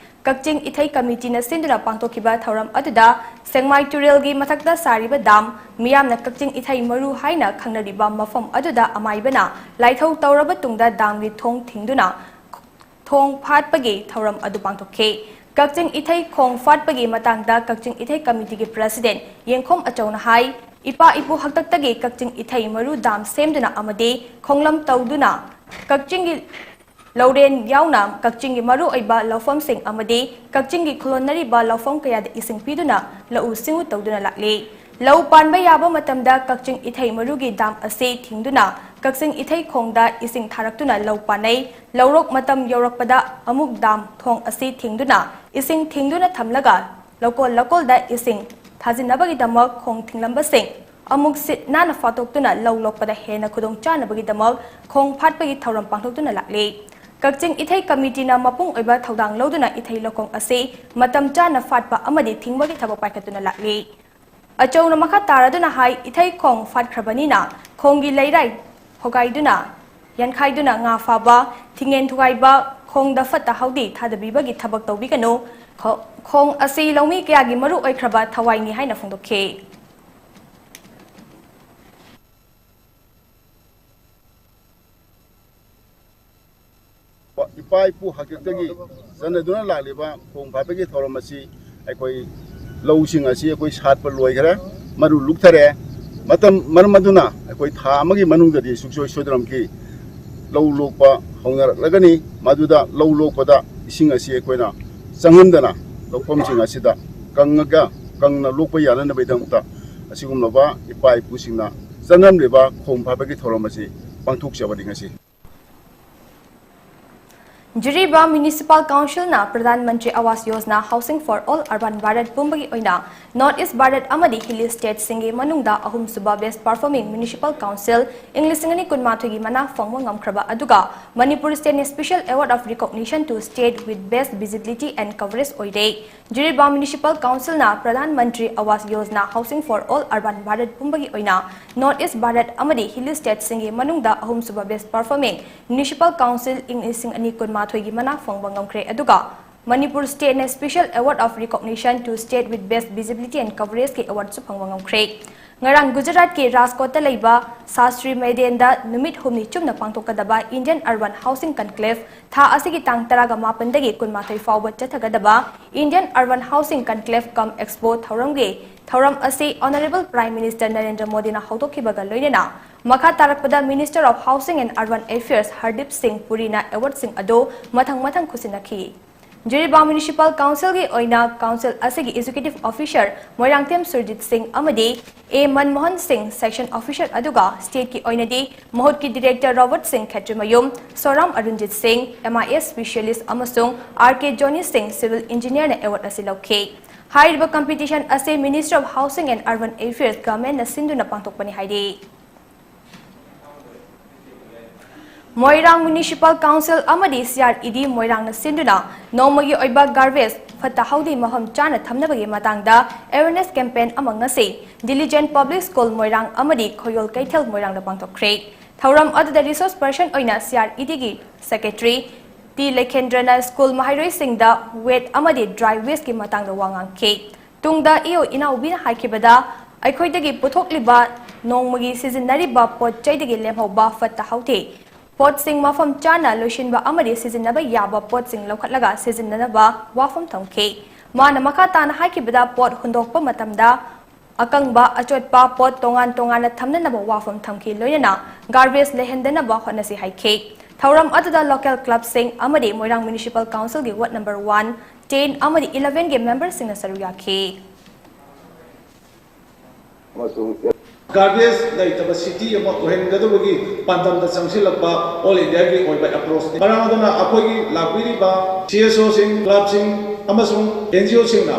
ꯀꯛꯆꯤꯡ ꯏꯊꯩ ꯀꯃꯤꯇꯤꯅ ꯁꯤꯟꯗꯨꯅ ꯄꯥꯡꯊꯣꯛꯈꯤꯕ ꯊꯧꯔꯝ ꯑꯗꯨꯗ ꯁꯦꯡꯃꯥꯏ ꯇꯨꯔꯦꯜꯒꯤ ꯃꯊꯛꯇ ꯁꯥꯔꯤꯕ ꯗꯥꯝ, ꯃꯤꯌꯥꯝꯅ ꯀꯛꯆꯤꯡ ꯏꯊꯩ ꯃꯔꯨ ꯍꯥꯏꯅ ꯈꯪꯅꯔꯤꯕ ꯃꯐꯝ ꯑꯗꯨꯗ ꯑꯃꯥꯏꯕꯅ ꯂꯥꯏꯊꯧ ꯇꯧꯔꯕ ꯇꯨꯡꯗ ꯗꯥꯝꯒꯤ ꯊꯣꯡ ꯊꯤꯡꯗꯨꯅ ꯊꯣꯡ ꯐꯥꯠꯄꯒꯤ ꯊꯧꯔꯝ ꯑꯗꯨ ꯄꯥꯡꯊꯣꯛꯈꯤ꯫ ꯀꯛꯆꯤꯡ ꯏꯊꯩ ꯈꯣꯡ ꯐꯥꯠꯄꯒꯤ ꯃꯇꯥꯡꯗ ꯀꯛꯆꯤꯡ ꯏꯊꯩ ꯀꯃꯤꯇꯤꯒꯤ president ꯌꯦꯡꯈꯣꯝ ꯑꯆꯧꯅ ꯍꯥꯏ, ꯏꯄꯥ ꯏꯄꯨ ꯍꯥꯛꯇꯛꯇꯒꯤ ꯀꯛꯆꯤꯡ ꯏꯊꯩ ꯃꯔꯨ ꯗꯥꯝ ꯁꯦꯝꯗꯨꯅ ꯑꯃꯗꯤ ꯈꯣꯡꯂꯝ ꯇꯧꯗꯨꯅ ꯀꯛꯆꯤꯡꯒꯤ ꯂꯧꯔꯦꯟ ꯌꯥꯎꯅ ꯀꯛꯆꯤꯡꯒꯤ ꯃꯔꯨꯑꯣꯏꯕ ꯂꯧꯐꯝꯁꯤꯡ ꯑꯃꯗꯤ ꯀꯛꯆꯤꯡꯒꯤ ꯈꯨꯂꯣꯟꯅꯔꯤꯕ ꯂꯧꯐꯝ ꯀꯌꯥꯗ ꯏꯁꯤꯡ ꯄꯤꯗꯨꯅ ꯂꯧꯎ ꯁꯤꯡꯎ ꯇꯧꯗꯨꯅ ꯂꯥꯛꯂꯤ꯫ ꯂꯧ ꯄꯥꯟꯕ ꯌꯥꯕ ꯃꯇꯝꯗ ꯀꯛꯆꯤꯡ ꯏꯊꯩ ꯃꯔꯨꯒꯤ ꯗꯥꯝ ꯑꯁꯤ ꯊꯤꯡꯗꯨꯅ ꯀꯛꯆꯤꯡ ꯏꯊꯩ ꯈꯣꯡꯗ ꯏꯁꯤꯡ ꯊꯥꯔꯛꯇꯨꯅ ꯂꯧ ꯄꯥꯟꯅꯩ꯫ ꯂꯧꯔꯣꯛ ꯃꯇꯝ ꯌꯧꯔꯛꯄꯗ ꯑꯃꯨꯛ ꯗꯥꯝ ꯊꯣꯡ ꯑꯁꯤ ꯊꯤꯡꯗꯨꯅ ꯏꯁꯤꯡ ꯊꯤꯡꯗꯨꯅ ꯊꯝꯂꯒ ꯂꯧꯀꯣꯜ ꯂꯧꯀꯣꯜꯗ ꯏꯁꯤꯡ ꯊꯥꯖꯤꯟꯅꯕꯒꯤꯗꯃꯛ ꯈꯣꯡ ꯊꯤꯡꯂꯝꯕꯁꯤꯡ ꯑꯃꯨꯛ ꯁꯤꯠ ꯅꯥꯟꯅ ꯐꯥꯠꯇꯣꯛꯇꯨꯅ ꯂꯧ ꯂꯣꯛꯄꯗ ꯍꯦꯟꯅ ꯈꯨꯗꯣꯡ ꯆꯥꯅꯕꯒꯤꯗꯃꯛ ꯈꯣꯡ ꯐꯥꯠꯄꯒꯤ ꯊꯧꯔꯝ ꯄꯥꯡꯊꯣꯛꯇꯨꯅ ꯂꯥꯛꯂꯤ꯫ ꯀꯛꯆꯤꯡ ꯏꯊꯩ ꯀꯃꯤꯇꯤꯅ ꯃꯄꯨꯡ ꯑꯣꯏꯕ ꯊꯧꯗꯥꯡ ꯂꯧꯗꯨꯅ ꯏꯊꯩ ꯂꯧꯈꯣꯡ ꯑꯁꯤ ꯃꯇꯝ ꯆꯥꯅ ꯐꯥꯠꯄ ꯑꯃꯗꯤ ꯊꯤꯡꯕꯒꯤ ꯊꯕꯛ ꯄꯥꯏꯈꯠꯇꯨꯅ ꯂꯥꯛꯂꯤ꯫ ꯑꯆꯧꯅ ꯃꯈꯥ ꯇꯥꯔꯗꯨꯅ ꯍꯥꯏ, ꯏꯊꯩ ꯈꯣꯡ ꯐꯥꯠꯈ꯭ꯔꯕꯅꯤꯅ ꯈꯣꯡꯒꯤ ꯂꯩꯔꯥꯏ ꯍꯣꯒꯥꯏꯗꯨꯅ, ꯌꯥꯟꯈꯥꯏꯗꯨꯅ ꯉꯥ ꯐꯥꯕ, ꯊꯤꯡꯉꯦꯟ ꯊꯨꯒꯥꯏꯕ, ꯈꯣꯡꯗ ꯐꯠꯇ ꯍꯥꯎꯗꯤ ꯊꯥꯗꯕꯤꯕꯒꯤ ꯊꯕꯛ ꯇꯧꯕꯤꯒꯅꯨ꯫ ꯈꯣ-, ꯈꯣꯡ ꯑꯁꯤ ꯂꯧꯃꯤ ꯀꯌꯥꯒꯤ ꯃꯔꯨ ꯑꯣꯏꯈ꯭ꯔꯕ ꯊꯋꯥꯏꯅꯤ ꯍꯥꯏꯅ ꯐꯣꯡꯗꯣꯛꯈꯤ꯫ ꯏꯄꯥ ꯏꯄꯨ ꯍꯥꯛꯇꯛꯇꯒꯤ ꯆꯠꯅꯗꯨꯅ ꯂꯥꯛꯂꯤꯕ ꯈꯣꯡ ꯐꯥꯠꯄꯒꯤ ꯊꯧꯔꯝ ꯑꯁꯤ ꯑꯩꯈꯣꯏ ꯂꯧꯁꯤꯡ ꯑꯁꯤ ꯑꯩꯈꯣꯏ ꯁꯥꯠꯄ ꯂꯣꯏꯈ꯭ꯔꯦ, ꯃꯔꯨ ꯂꯨꯛꯊꯔꯦ꯫ ꯃꯇꯝ, ꯃꯔꯝ ꯑꯗꯨꯅ ꯑꯩꯈꯣꯏ ꯊꯥ ꯑꯃꯒꯤ ꯃꯅꯨꯡꯗꯗꯤ ꯁꯨꯡꯁꯣꯏ ꯁꯣꯏꯗꯅꯃꯛꯀꯤ ꯂꯧ ꯂꯣꯛꯄ ꯍꯧꯅꯔꯛꯂꯒꯅꯤ꯫ ꯃꯗꯨꯗ ꯂꯧ ꯂꯣꯛꯄꯗ ꯏꯁꯤꯡ ꯑꯁꯤ ꯑꯩꯈꯣꯏꯅ ꯆꯪꯍꯟꯗꯅ ꯂꯧꯐꯝꯁꯤꯡ ꯑꯁꯤꯗ ꯀꯪꯉꯒ, ꯀꯪꯅ ꯂꯣꯛꯄ ꯌꯥꯅꯅꯕꯒꯤꯗꯃꯛꯇ ꯑꯁꯤꯒꯨꯝꯂꯕ ꯏꯄꯥ ꯏꯄꯨꯁꯤꯡꯅ ꯆꯠꯅꯔꯝꯂꯤꯕ ꯈꯣꯡ ꯐꯥꯠꯄꯒꯤ ꯊꯧꯔꯝ ꯑꯁꯤ ꯄꯥꯡꯊꯣꯛꯆꯕꯅꯤ ꯉꯁꯤ꯫ ꯖꯤꯔꯤꯕꯥꯝ Municipal Council ꯅ Pradhan Mantri Awas Yojana Housing for All Urban Bharat ꯄꯨꯝꯕꯒꯤ ꯑꯣꯏꯅ North East Bharat ꯑꯃꯗꯤ Hilly State ꯁꯤꯡꯒꯤ ꯃꯅꯨꯡꯗ ꯑꯍꯨꯝꯁꯨꯕ Best Performing Municipal Council ꯏꯪ ꯂꯤꯁꯤꯡ ꯑꯅꯤ ꯀꯨꯟꯃꯥꯊꯣꯏꯒꯤ ꯃꯅꯥ ꯐꯪꯕ ꯉꯝꯈ꯭ꯔꯕ ꯑꯗꯨꯒ Manipur State ꯅ Special Award of Recognition to State with Best Visibility and Coverage ꯑꯣꯏꯔꯦ꯫ ꯖꯤꯔꯤꯕꯥꯝ Municipal Council ꯅ Pradhan Mantri Awas Yojana Housing for All Urban Bharat ꯄꯨꯝꯕꯒꯤ ꯑꯣꯏꯅ North East Bharat ꯑꯃꯗꯤ Hilly State ꯁꯤꯡꯒꯤ ꯃꯅꯨꯡꯗ ꯑꯍꯨꯝꯁꯨꯕ Best Performing Municipal Council ꯏꯪ ꯂꯤꯁꯤꯡ ꯑꯅꯤ ꯀꯨꯟꯃꯥꯊꯣꯏꯒꯤ ꯃꯅꯥ ꯐꯪꯕ ꯉꯝꯈ꯭ꯔꯦ, ꯑꯗꯨꯒ Manipur State ꯅ Special Award of Recognition to State with Best Visibility and Coverage ꯀꯤ award ꯁꯨ ꯐꯪꯕ ꯉꯝꯈ꯭ꯔꯦ꯫ ꯉꯔꯥꯡ ꯒꯨꯖꯔꯥꯠꯀꯤ ꯔꯥꯖꯀꯣꯠꯇ ꯂꯩꯕ ꯁꯥꯁꯇ꯭ꯔꯤ ꯃꯩꯗꯥꯟꯗ ꯅꯨꯃꯤꯠ ꯍꯨꯝꯅꯤ ꯆꯨꯞꯅ ꯄꯥꯡꯊꯣꯛꯀꯗꯕ Indian Urban Housing Conclave, ꯊꯥ ꯑꯁꯤꯒꯤ ꯇꯥꯡ ꯇꯔꯥꯃꯥꯄꯟꯗꯒꯤ ꯀꯨꯟꯃꯥꯊꯣꯏ ꯐꯥꯎꯕ ꯆꯠꯊꯒꯗꯕ Indian Urban Housing Conclave cum Expo ꯊꯧꯔꯝꯒꯤ ꯊꯧꯔꯝ ꯑꯁꯤ Honourable Prime Minister ꯅꯔꯦꯟꯗ꯭ꯔ ꯃꯣꯗꯤꯅ ꯍꯧꯗꯣꯛꯈꯤꯕꯒ ꯂꯣꯏꯅꯅ ꯃꯈꯥ ꯇꯥꯔꯛꯄꯗ Minister of Housing and Urban Affairs Hardeep ꯁꯤꯡ ꯄꯨꯔꯤꯅ award ꯁꯤꯡ ꯑꯗꯨ ꯃꯊꯪ ꯃꯊꯪ ꯈꯨꯠꯁꯤꯟꯅꯈꯤ꯫ ꯖꯤꯔꯤꯕꯥꯝ Municipal Council ꯒꯤ ꯑꯣꯏꯅ Council ꯑꯁꯤꯒꯤ Executive Officer ꯃꯣꯏꯔꯥꯡꯊꯦꯝ ꯁꯨꯔꯖꯤꯠ ꯁꯤꯡ ꯑꯃꯗꯤ ꯑꯦ ꯃꯟꯃꯣꯍꯟ ꯁꯤꯡ, Section Officer, ꯑꯗꯨꯒ State ꯀꯤ ꯑꯣꯏꯅꯗꯤ ꯃꯍꯨꯠꯀꯤ Director ꯔꯣꯕꯔꯠ ꯁꯤꯡ ꯈꯦꯇ꯭ꯔꯤꯃꯌꯨꯝ, ꯁꯣꯔꯥꯝ ꯑꯔꯨꯟꯖꯤꯠ ꯁꯤꯡ, M I S Specialist, ꯑꯃꯁꯨꯡ R K ꯖꯣꯅꯤ ꯁꯤꯡ, Civil Engineer ꯅ award ꯑꯁꯤ ꯂꯧꯈꯤ꯫ ꯍꯥꯏꯔꯤꯕ competition ꯑꯁꯤ Ministry of Housing and Urban Affairs, Government ꯅ ꯁꯤꯟꯗꯨꯅ ꯄꯥꯡꯊꯣꯛꯄꯅꯤ ꯍꯥꯏꯔꯤ꯫ ꯃꯣꯏꯔꯥꯡ Municipal Council ꯑꯃꯗꯤ C R E D ꯃꯣꯏꯔꯥꯡꯅ ꯁꯤꯟꯗꯨꯅ ꯅꯣꯡꯃꯒꯤ ꯑꯣꯏꯕ garbage, ꯐꯠꯇ ꯍꯥꯎꯗꯤ ꯃꯐꯝ ꯆꯥꯅ ꯊꯝꯅꯕꯒꯤ ꯃꯇꯥꯡꯗ awareness campaign ꯑꯃ ꯉꯁꯤ Diligent Public School ꯃꯣꯏꯔꯥꯡ ꯑꯃꯗꯤ ꯈꯣꯌꯣꯜ ꯀꯩꯊꯦꯜ ꯃꯣꯏꯔꯥꯡꯗ ꯄꯥꯡꯊꯣꯛꯈ꯭ꯔꯦ꯫ ꯊꯧꯔꯝ ꯑꯗꯨꯗ resource person ꯑꯣꯏꯅ C R E D ꯒꯤ Secretary ꯇꯤ ꯂꯩꯈꯦꯟꯗ꯭ꯔꯅ school ꯃꯍꯩꯔꯣꯏꯁꯤꯡꯗ wet ꯑꯃꯗꯤ dry waste ꯀꯤ ꯃꯇꯥꯡꯗ ꯋꯥ ꯉꯥꯡꯈꯤ꯫ ꯇꯨꯡꯗ ꯏꯑꯣ ꯏꯅꯥꯎꯕꯤꯅ ꯍꯥꯏꯈꯤꯕꯗ, ꯑꯩꯈꯣꯏꯗꯒꯤ ꯄꯨꯊꯣꯛꯂꯤꯕ ꯅꯣꯡꯃꯒꯤ ꯁꯤꯖꯤꯟꯅꯔꯤꯕ ꯄꯣꯠ ꯆꯩꯗꯒꯤ ꯂꯦꯝꯍꯧꯕ ꯐꯠꯇ ꯍꯥꯎꯊꯤ ꯄꯣꯠꯁꯤꯡ ꯃꯐꯝ ꯆꯥꯅ ꯂꯣꯏꯁꯤꯟꯕ ꯑꯃꯗꯤ ꯁꯤꯖꯤꯟꯅꯕ ꯌꯥꯕ ꯄꯣꯠꯁꯤꯡ ꯂꯧꯈꯠꯂꯒ ꯁꯤꯖꯤꯟꯅꯅꯕ ꯋꯥꯐꯝ ꯊꯝꯈꯤ꯫ ꯃꯥꯅ ꯃꯈꯥ ꯇꯥꯅ ꯍꯥꯏꯈꯤꯕꯗ, ꯄꯣꯠ ꯍꯨꯟꯗꯣꯛꯄ ꯃꯇꯝꯗ ꯑꯀꯪꯕ, ꯑꯆꯣꯠꯄ ꯄꯣꯠ ꯇꯣꯉꯥꯟ ꯇꯣꯉꯥꯟꯅ ꯊꯝꯅꯅꯕ ꯋꯥꯐꯝ ꯊꯝꯈꯤ, ꯂꯣꯏꯅꯅ garbage ꯂꯩꯍꯟꯗꯅꯕ ꯍꯣꯠꯅꯁꯤ ꯍꯥꯏꯈꯤ꯫ ꯊꯧꯔꯝ ꯑꯗꯨꯗ local club ꯁꯤꯡ ꯑꯃꯗꯤ ꯃꯣꯏꯔꯥꯡ Municipal Council ꯒꯤ ward number one, ten ꯑꯃꯗꯤ eleven ꯒꯤ member ꯁꯤꯡꯅ ꯁꯔꯨꯛ ꯌꯥꯈꯤ꯫ ꯑꯃꯁꯨꯡ ꯒꯥꯔꯕꯦꯖ ꯂꯩꯇꯕ ꯁꯤꯇꯤ ꯑꯃ ꯑꯣꯏꯍꯟꯒꯗꯕꯒꯤ ꯄꯥꯟꯗꯝꯗ ꯆꯪꯁꯤꯜꯂꯛꯄ ꯑꯣꯜ ꯏꯟꯗꯤꯌꯥꯒꯤ ꯑꯣꯏꯕ ꯑꯦꯄ꯭ꯔꯣꯆꯅꯤ꯫ ꯃꯔꯝ ꯑꯗꯨꯅ ꯑꯩꯈꯣꯏꯒꯤ ꯂꯥꯛꯄꯤꯔꯤꯕ ꯁꯤ ꯑꯦꯁ ꯑꯣꯁꯤꯡ, ꯀ꯭ꯂꯕꯁꯤꯡ ꯑꯃꯁꯨꯡ ꯑꯦꯟ ꯖꯤ ꯑꯣꯁꯤꯡꯅ